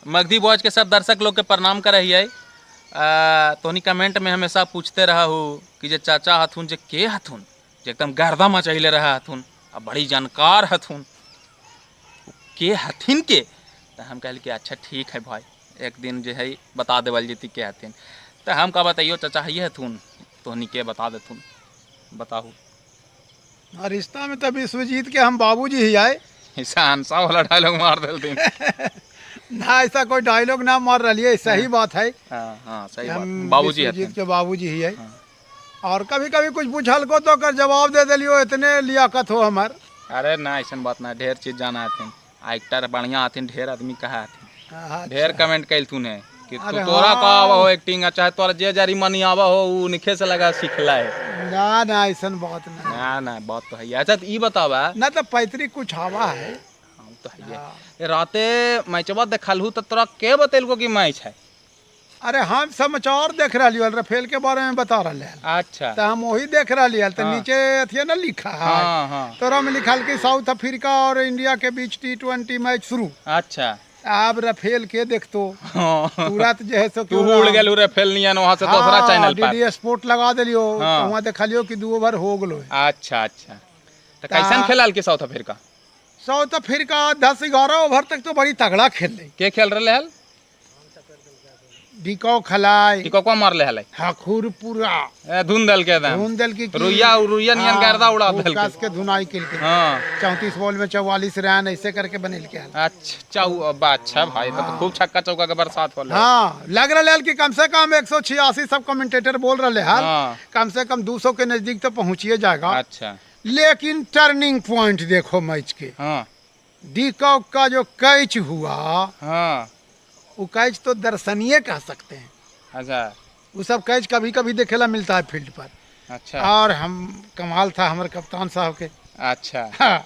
Magdhi boys के सब दर्शक लोग के प्रणाम करे हियै। तोहनी कमेंट में हमेशा पूछते रहा हो कि जे चाचा हथुन जे के हथुन, जे एकदम गर्दा मचैले रहा हथुन आ बड़ी जानकार हथुन, के हथिन के? तो हम कहल कि अच्छा ठीक है भाई, एक दिन जे है बता देवल जैती के हथिन। तो हम का बताइयो चाचा है हथुन, तोहनी के बता देथुन, बताहू। रिश्ता में तो विश्वजीत के हम बाबूजी ही आए। ऐसा हंसा वाला डायलॉग मार देलथिन। ना ऐसा कोई डायलॉग ना मार रही है, सही बात है। हाँ हाँ सही बात, हम बाबूजी विश्वजीत हथिन के बाबूजी ही है। और कभी कभी कुछ पूछल को तो कर जवाब दे दिलियो, इतने लियाकत हो हमार। अरे ना ऐसा बात ना, ढेर चीज जाना हथिन, एक्टर बढ़िया हथिन, ढेर आदमी कहा हथिन, हाँ, ढेर कमेंट कैलथुन है कि तू अरे तोरा हाँ। का आवा हो एक्टिंग, चाहे तोरा जे जरी मनी आवा हो उ निखे से लगा सिखला है। ना ना ऐसा बात ना। ना ना बात तो है। अच्छा तो ई बतावा ना तो पैतृक कुछ हवा है। हाँ, तो है। राते मैचवा देखलहू तो तोरा के बतेलको कि मैच है? अरे हम समाचार देख रही हल, रफेल के बारे में बता रहे हल। अच्छा। तो हम वही देख रही हल, तो हाँ। नीचे अथिया ना लिखा है। हाँ हाँ। तोरा में लिखल कि साउथ अफ्रीका और इंडिया के बीच T20 match शुरू। अच्छा। अब रफेल के देखतो हाँ। तुरंत जे है सो तू उड़ गेल रफेल नियन वहां से दूसरा चैनल पर डीडी स्पोर्ट लगा देलियो। हाँ। तो वहाँ देखलियो कि 2 ओवर हो गेलो। अच्छा अच्छा। तो कैसन खेलल कि साउथ अफ्रीका? साउथ अफ्रीका 10-11 ओवर तक तो बड़ी तगड़ा खेल रही। के खेल रहे हल? डिको खलाय। डिको मारले हलै? हाँ, खूर पूरा धुन दल के एकदम। धुन दल की रुइया रुइया नियन हाँ, गर्दा उड़ा खूब दल कस के। के धुनाई केल के। हाँ। 34 बॉल में 44 रन ऐसे करके बनेल के हल। अच्छा, अब अच्छा भाई, तो खूब छक्का चौका के बरसात होले। हाँ, लग रहा है कि कम से कम 186 सब कमेंटेटर बोल रहे हैं। हाँ। कम से कम 200 के नजदीक तो पहुंचिए जाएगा। अच्छा। लेकिन टर्निंग पॉइंट देखो मैच के। हाँ। डिकॉक का जो कैच हुआ, हाँ, वो कैच तो दर्शनीय कह सकते हैं। अच्छा। वो सब कैच कभी कभी देखेला मिलता है फील्ड पर। अच्छा। और हम कमाल था हमारे कप्तान साहब के। अच्छा। हाँ।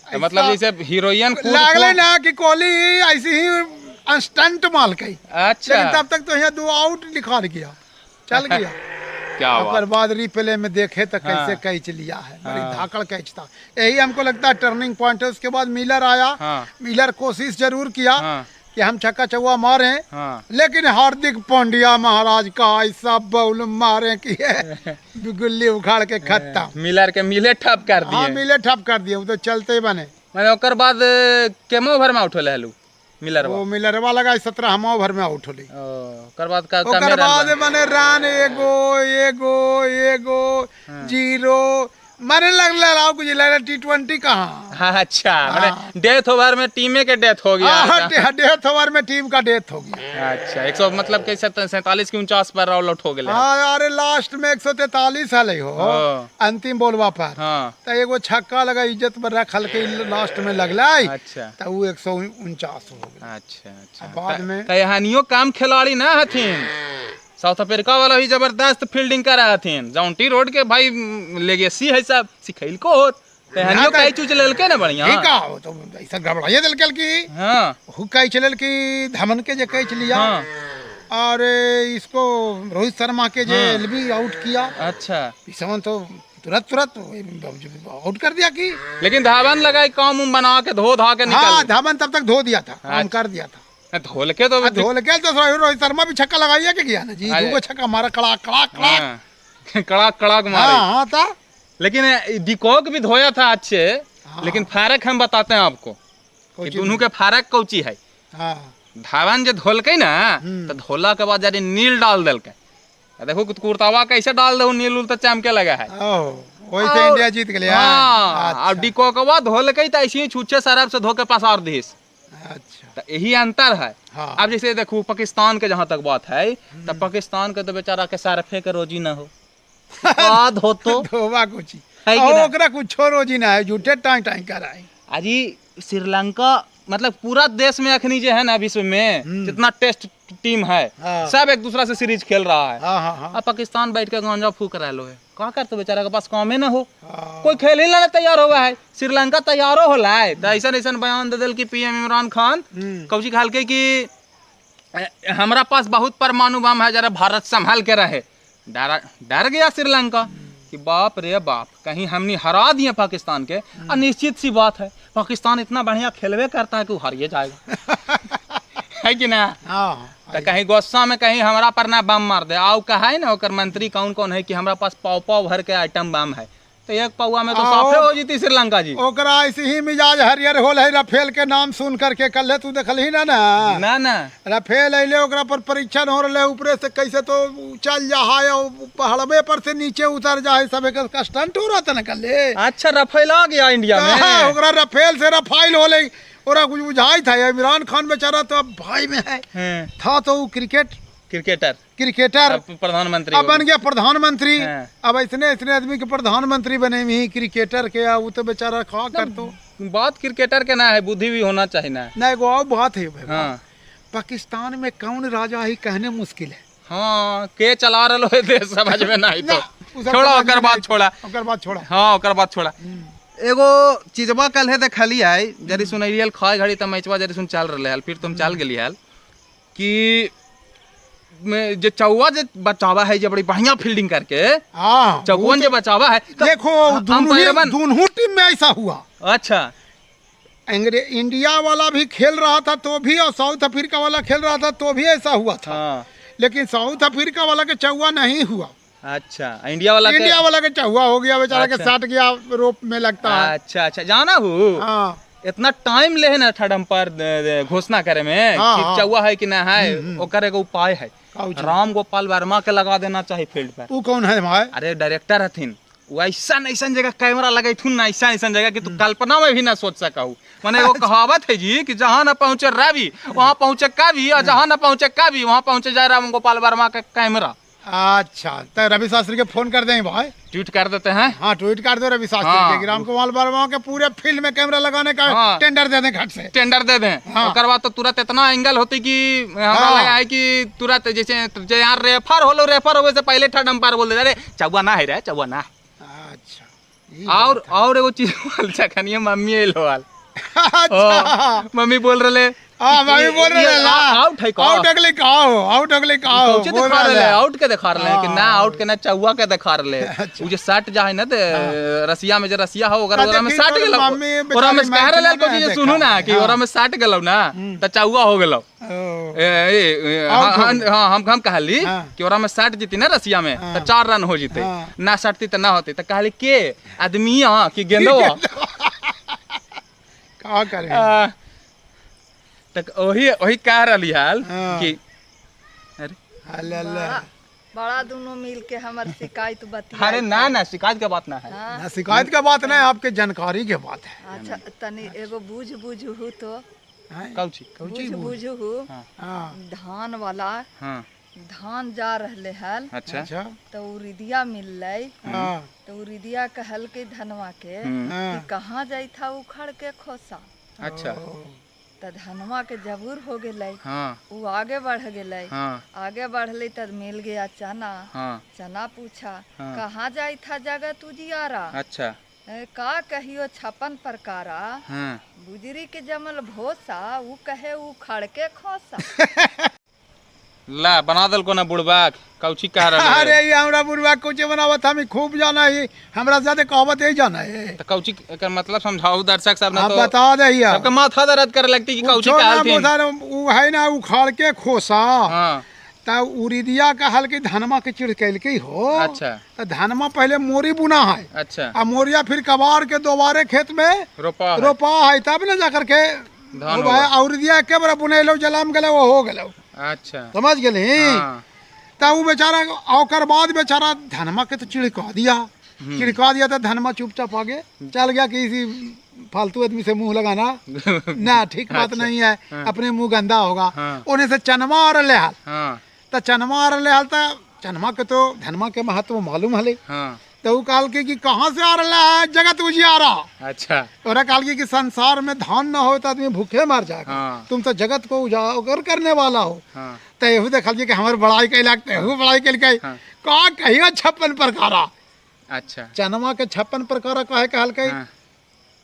तो मतलब जैसे हीरोइन कूद लागले कूद- ना कि कोहली ऐसी ही स्टंट माल गई। अच्छा। लेकिन तब तक तो यहाँ 2 आउट लिखा गया, चल गया। क्या बात। ओकर बाद रिप्ले में देखे तो कैसे हाँ। कैच लिया है, बड़ी हाँ। धाकड़ कैच था। यही हमको लगता है टर्निंग पॉइंट है। उसके बाद मिलर आया। हाँ। मिलर कोशिश जरूर किया हाँ। कि हम छक्का चौवा मारे, हाँ। लेकिन हार्दिक पांड्या महाराज का ऐसा बॉल मारे कि गुल्ली उखाड़ के खत्म। मिलर के मिले ठप कर दिए। हाँ, मिले ठप कर दिए, वो तो चलते ही बने। मैंने ओकर बाद केमो ओवर में आउट होले हलू मिलर वो मिलरवा लगा 17वां ओवर में आउट होले। ओकर बाद का ओकर बाद माने रन एगो एगो एगो 0 माने लगल राव कुछ लग T20 कहाँ। हाँ, अच्छा। माने डेथ ओवर में टीमे के डेथ हो गया। हाँ, डेथ ओवर में टीम का डेथ हो गया। अच्छा, 100 मतलब कैसे 47 की 49 पर ऑल आउट हो गए। हाँ, अरे लास्ट में 143 हले हो। हाँ। अंतिम बॉलवा पर। हाँ। तो एगो छक्का लगा इज्जत पर रखल के लास्ट में लगला। अच्छा। तो वो 149 हो गया। अच्छा अच्छा। बाद में तो यहानियो काम खिलाड़ी ना हथिन, साउथ अफ्रीका वाला भी जबरदस्त फील्डिंग कर रहा हथिन। जॉन्टी रोड के भाई लेगेसी है, सब सिखैल को होत। तो यहानियो हाँ, कई चूच लेलके ना बढ़िया। ठीक है, तो ऐसा गड़बड़ाइए दिल की। हाँ। Who catch लेल की धमन के जे कैच लिया। हाँ। और इसको रोहित शर्मा के जे हाँ। एलबी आउट किया। अच्छा। इसमें तो तुरंत तुरंत आउट कर दिया की। लेकिन धावन लगाई काम उम बना के धो धा के निकल। हाँ, धावन तब तक धो दिया था, काम कर दिया था। धोल के तो धोल के तो रोहित शर्मा भी छक्का लगाइए के गया ना जी, दो छक्का मारा कड़ाक कड़ाक कड़ाक। हाँ, कड़ाक कड़ाक मारे। हाँ, हाँ था। लेकिन डिकॉक भी धोया था अच्छे। हाँ। लेकिन फर्क हम बताते हैं आपको कि दोनों के फर्क कौची है। हाँ। धावन जो धोलके ना, तो धोला के बाद जारी नील डाल देलके। देखो कुर्तावा कैसे डाल दे, नील उल तो चमके लगा है। वही से इंडिया जीत गए। हाँ, और डिकॉकवा धोलके तो ऐसे ही छुच्छे सरफ से धो के पसार दीस। अच्छा। तो यही अंतर है। हाँ। अब जैसे देखो पाकिस्तान के जहाँ तक बात है, तो पाकिस्तान के तो बेचारा के सरफे के रोजी ना हो, का धो तो धोबा कुछ है कि ना? ओकरा कुछ रोजी ना है, झूठे टाइं टाइं कराई। अजी श्रीलंका मतलब पूरा देश में अखनी जो है ना विश्व में जितना टेस्ट टीम है, हाँ। सब एक दूसरा से सीरीज खेल रहा है। हाँ, हाँ, हाँ। अब पाकिस्तान बैठ के गांजा फूक रहा है, का करते बेचारा के पास कामे ना हो। हाँ। कोई खेल ही ना तैयार हुआ है। श्रीलंका तैयारो होला है तो ऐसा ऐसा बयान दे दिल कि पीएम इमरान खान कौची खाल के कि हमरा पास बहुत परमाणु बम है, जरा भारत संभाल के रहे। डर गया श्रीलंका कि बाप रे बाप कहीं हमने हरा दिए पाकिस्तान के। और निश्चित सी बात है पाकिस्तान इतना बढ़िया खेलवे करता है कि वो हारिए जाएगा। है कि ना? हाँ। तो कहीं गुस्सा में कहीं हमरा पर ना बम मार दे। आउ कहा है ना ओकर मंत्री कौन कौन है कि हमरा पास पाव पाव भर के आइटम बम है, तो एक पौआ में तो साफे हो जीती श्रीलंका जी। ओकरा ऐसे ही मिजाज हरियर होल है राफेल के नाम सुन करके। कल तू देखल ही ना ना? ना ना। राफेल अइले, ओकरा पर परीक्षण हो रहे, ऊपरे से कैसे तो चल जा है और पहाड़वे पर से नीचे उतर जा है, सब एक स्टंट हो रहा था ना कल। अच्छा, राफेल आ गया इंडिया में। ओकरा राफेल से राफाइल होले, ओकरा कुछ बुझाई था। इमरान खान बेचारा तो अब भाई में है था तो वो क्रिकेटर, क्रिकेटर अब प्रधानमंत्री अब बन गया प्रधानमंत्री। हाँ। अब ऐसने ऐसने आदमी के प्रधानमंत्री बने ही क्रिकेटर के, आ वो तो बेचारा खा कर तो बात क्रिकेटर के ना है, बुद्धि भी होना चाहिए ना। ना एगो और बात है भाई। हाँ। पाकिस्तान में कौन राजा है कहने मुश्किल है। हाँ, के चला रहा है देश समझ में नहीं तो ना, उ सब छोड़ा समझ ओकर में बात नहीं। छोड़ा। ओकर बात छोड़ा। हाँ, ओकर बात छोड़ा। एगो चीजबा कल है देखली है, जरी सुन अइली खाए घड़ी त मैचवा जरी सुन चल रहले हल, फिर तुम चल गेली हल कि में जे चौवा जे बचावा है, जे बड़ी बढ़िया फील्डिंग करके चौवन जे बचावा है तो देखो, दोनों ही अंपायरवन- दोनों टीम में ऐसा हुआ। अच्छा। अंग्रेज इंडिया वाला भी खेल रहा था तो भी और साउथ अफ्रीका वाला खेल रहा था तो भी ऐसा हुआ था। लेकिन साउथ अफ्रीका वाला के चौवा नहीं हुआ। अच्छा, इंडिया वाला के इंडिया वाला के चौवा हो गया, बेचारा के अच्छा। सट गया रोप में लगता है। अच्छा अच्छा, जाना हूँ। हाँ। इतना टाइम ले है ना थर्ड अंपायर घोषणा करे में हाँ, कि हाँ। चौवा है कि ना है, ओकर एगो उपाय है। का उपाय? राम गोपाल वर्मा के लगा देना चाहिए फील्ड पर। वो कौन है भाई? अरे डायरेक्टर हथिन वो, ऐसा ऐसा जगह कैमरा लगैथुन ना, ऐसा ऐसा जगह कि तू कल्पना में भी ना सोच सकहु। माने एगो कहावत है जी कि जहाँ ना पहुँचे रवि वहाँ पहुँचे कवि, और जहाँ ना पहुँचे कवि वहाँ पहुँचे जाए राम गोपाल वर्मा का कैमरा। अच्छा, तो रवि शास्त्री के फोन कर देंगे भाई। ट्वीट कर देते हैं। हाँ, ट्वीट कर दो रवि शास्त्री के कि राम गोपाल वर्मा के पूरे फील्ड में कैमरा लगाने का टेंडर दे दें घट से। टेंडर दे दें। ओकर बाद तो तुरंत इतना एंगल होती कि हमरा लगा है कि तुरंत जैसे जे यहाँ रेफर होलो, रेफर होवे से पहले थर्ड अंपायर बोल दे, अरे चौवा ना है रे, चौवा ना है। अच्छा, ई और एगो चीज बोल जखनिए मम्मी एलो हाल। अच्छा। मम्मी बोल रहे। हाँ, मम्मी बोल रहे ये ला। आउट है का? आउट अगले का हो, आउट अगले का हो, कौचे बोल दिखा रहे रहे हैं। आउट के दिखा रहे हैं कि ना आउट के ना चौवा के दिखा रहे हैं। अच्छा। उ जे सट जाए ना ते रसिया में जे रसिया हो, ओकर ना ओकरा में देखी सट तो गेलो। मम्मी ओकरा में बेचारी कह रहे मैच कोची जे में सुनू ना देखा। कि ओकरा में सट गेलो ना त चौवा हो गेलो। ओ। ए, ए, ए, आउट हाँ, हो हाँ, गेलो। हाँ, हम कहली कि ओकरा में सट जीती ना रसिया में त 4 रन हो जीते, ना सटती त ना होती। त कहली के आदमी हां कि गेंदो का करे? तक ओही ओही कह रहली हाल कि अरे अल्लाह अल्लाह। बड़ा दोनों मिल के हमर शिकायत बतिया। अरे ना ना, शिकायत के बात ना है। हाँ। ना शिकायत के बात नहीं, आपके जानकारी के बात है। अच्छा, तनी एगो बूझ बूझ हु तो। हाँ। कौची? कौची बूझ बूझ हु। हाँ। धान वाला। हाँ। धान जा रहले हल। अच्छा। अच्छा। तो उरिदिया मिललै। हाँ। तो उरिदिया कहल के धनवा के कि कहाँ जाई था उखड़ के खोसा। अच्छा। त धनवा के जबूर हो गेलै। हाँ। उ आगे बढ़ गेलै। हाँ। आगे बढ़ले तब मिल गया चना। हाँ। चना पूछा हाँ। कहाँ जाई था जगत उजियारा। अच्छा। ए, का कहियो 56 प्रकारा। हाँ। बुजरी के जमल भोसा, उ कहे उखड़ के खोसा। ला बना दल को ना बुढ़बाक कौची कह रहा है। अरे ये हमरा बुढ़वा कौची बनावत, हम खूब जाना है, हमरा ज्यादा कहावत यही जाना है। तो कौची एकर मतलब समझाओ दर्शक सब ना आप तो बता दे यार। सबके माथा दर्द करे लगती कि कौची कुछो ना कहलथिन। बोझा, उ है ना उखाड़ के खोसा। हाँ। त उरिदिया कहल कि धनमा के चिड़कैलकै हो। अच्छा। त धनमा पहले मोरी बुना है। अच्छा। आ मोरिया फिर कबाड़ के दोबारे खेत में रोपा है। रोपा है, तब ना जाकर के धान वो है, होगा। उरिदिया के बड़ा बुनेलो जलाम गेलो वो हो गेलो। अच्छा। समझ गेली? हाँ। त उ बेचारा ओकर बाद बेचारा धनमा के तो चिड़का दिया, चिड़का दिया तो धनमा चुपचाप आगे चल गया कि इसी फालतू आदमी से मुंह लगाना ना ठीक बात अच्छा। नहीं है, हाँ। अपने मुंह गंदा होगा। हाँ। उन्हें से चनमा और ले हाल। हाँ। त चनमा और ले हाल, त चनमा के तो धनमा के महत्व मालूम हले। हाँ। तो उ कहल कि कहाँ से आ रहा है जगत उजियारा। अच्छा। ओरा कहल कि संसार में धान ना हो तो आदमी भूखे मर जाएगा। हाँ। तुम तो जगत को उजागर करने वाला हो। हाँ। तो एहू देखल कि हमर बड़ाई कैलक, एहू बड़ाई कैलकै। हाँ। का कहियो 56 प्रकारा। अच्छा। चनमा के 56 प्रकारा कहे कहलकै। हाँ।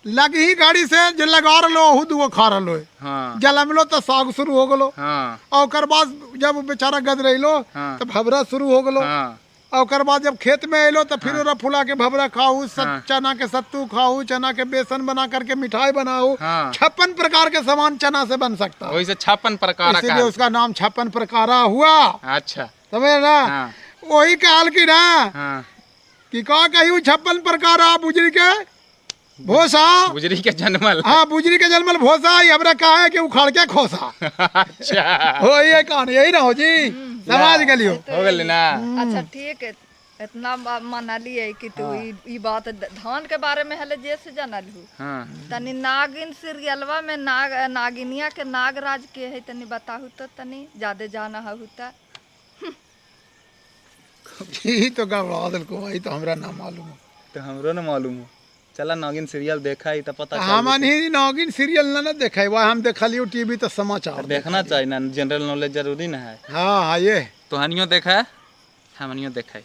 लगी गाड़ी से जे लगा रहो ओहू दूगो खा रहो। हाँ। जलमलो तो साग शुरू हो गलो। हाँ। और ओकर बाद जब बेचारा गद रहिलो हाँ। तो भवरा शुरू हो गलो। हाँ। और ओकर बाद जब खेत में अलो तो फिर ओरा फुला के भबरा खाऊ, चना के सत्तू खाऊ, चना के बेसन बना करके मिठाई बनाऊ। हाँ। 56 प्रकार के सामान चना से बन सकता है, वही से 56 प्रकार इसीलिए का। उसका नाम 56 प्रकारा हुआ। अच्छा। समझ ना? हाँ। वही कहल की ना हाँ। कि का कही 56 प्रकारा बुजरी के भोसा, बुजरी के जन्मल। हाँ, बुजरी के जन्मल भोसा, ये हमरा कहा है कि उखाड़ के खोसा। अच्छा। हो ये कहानी यही ना हो जी, समझ गलियो। हो गेल ना। अच्छा ठीक है, इतना मानलिए कि तू ई बात धान के बारे में हले जे से जानल हूँ। हाँ। तनी नागिन सीरियलवा में नाग नागिनिया के नागराज के है, तनी बताहू तो, तनी ज्यादा जाना हूँ त। ई तो गड़बड़ा दिलको भाई, तो हमरा ना मालूम हो। तो हमरो ना मालूम हो। चला नागिन सीरियल देखा ही तो पता चल। हमन ही नागिन सीरियल ना ना देखा, वह हम देखलियो टीवी तो समाचार देखना चाहिए ना, जनरल नॉलेज जरूरी ना है। हाँ हाँ ये तो हनियो देखा है, हमनियो देखा है।